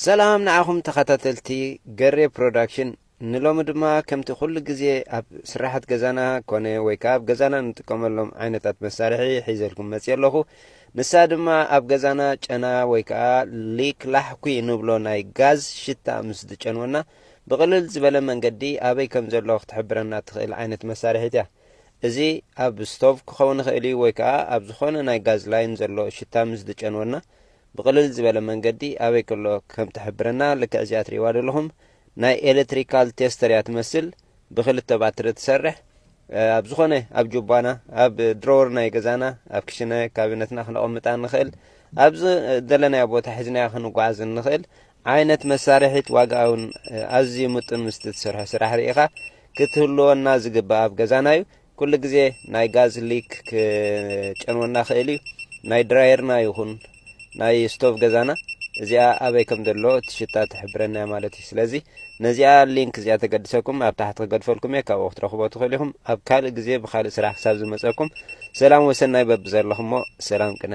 ሰላም ንዓኹም ተኸታተልቲ ገሬ ፕሮዳክሽን። ንሎሚ ድማ ከምቲ ኩሉ ግዜ ኣብ ስራሓት ገዛና ኮነ ወይ ከኣ ኣብ ገዛና እንጥቀመሎም ዓይነታት መሳርሒ ሒዘልኩም መጽየ ኣለኹ። ንሳ ድማ ኣብ ገዛና ጨና ወይ ከኣ ሊክ ላሕኩ ንብሎ ናይ ጋዝ ሽታ ምስ ዝጨንወና ብቕልል ዝበለ መንገዲ ኣበይ ከም ዘሎ ክትሕብረና ትኽእል ዓይነት መሳርሒት እያ። እዚ ኣብ ስቶቭ ክኸውን ይኽእል እዩ ወይ ከኣ ኣብ ዝኾነ ናይ ጋዝ ላይን ዘሎ ሽታ ምስ ዝጨንወና ብቕልል ዝበለ መንገዲ ኣበይ ከሎ ከም ትሕብረና ልክዕ እዚኣ ትርእይዋ ዘለኹም ናይ ኤሌክትሪካል ቴስተር እያ ትመስል። ብክልተ ባትሪ ትሰርሕ። ኣብ ዝኾነ ኣብ ጁባና፣ ኣብ ድሮወር ናይ ገዛና፣ ኣብ ክሽነ ካቢነትና ክነቐምጣ ንኽእል። ኣብ ዝደለናዮ ቦታ ሒዝናዮ ክንጓዓዝ እንኽእል ዓይነት መሳርሒት፣ ዋጋኣ እውን ኣዝዩ ምጡን ምስቲ ትሰርሖ ስራሕ ርኢኻ ክትህልወና ዝግባእ ኣብ ገዛና እዩ። ኩሉ ግዜ ናይ ጋዝ ሊክ ክጨንወና ክእል እዩ። ናይ ድራየርና ይኹን ናይ ስቶቭ ገዛና እዚኣ ኣበይ ከም ዘሎ እቲ ሽታ ትሕብረና እያ ማለት እዩ። ስለዚ ነዚኣ ሊንክ እዚኣ ተገድሰኩም ኣብ ታሕቲ ክገድፈልኩም እየ፣ ካብኡ ክትረኽቦ ትኽእሉ ኢኹም። ኣብ ካልእ ግዜ ብኻልእ ስራሕ ክሳብ ዝመፀኩም ሰላም ወሰናይ በብዘለኹሞ ሰላም ቅነ።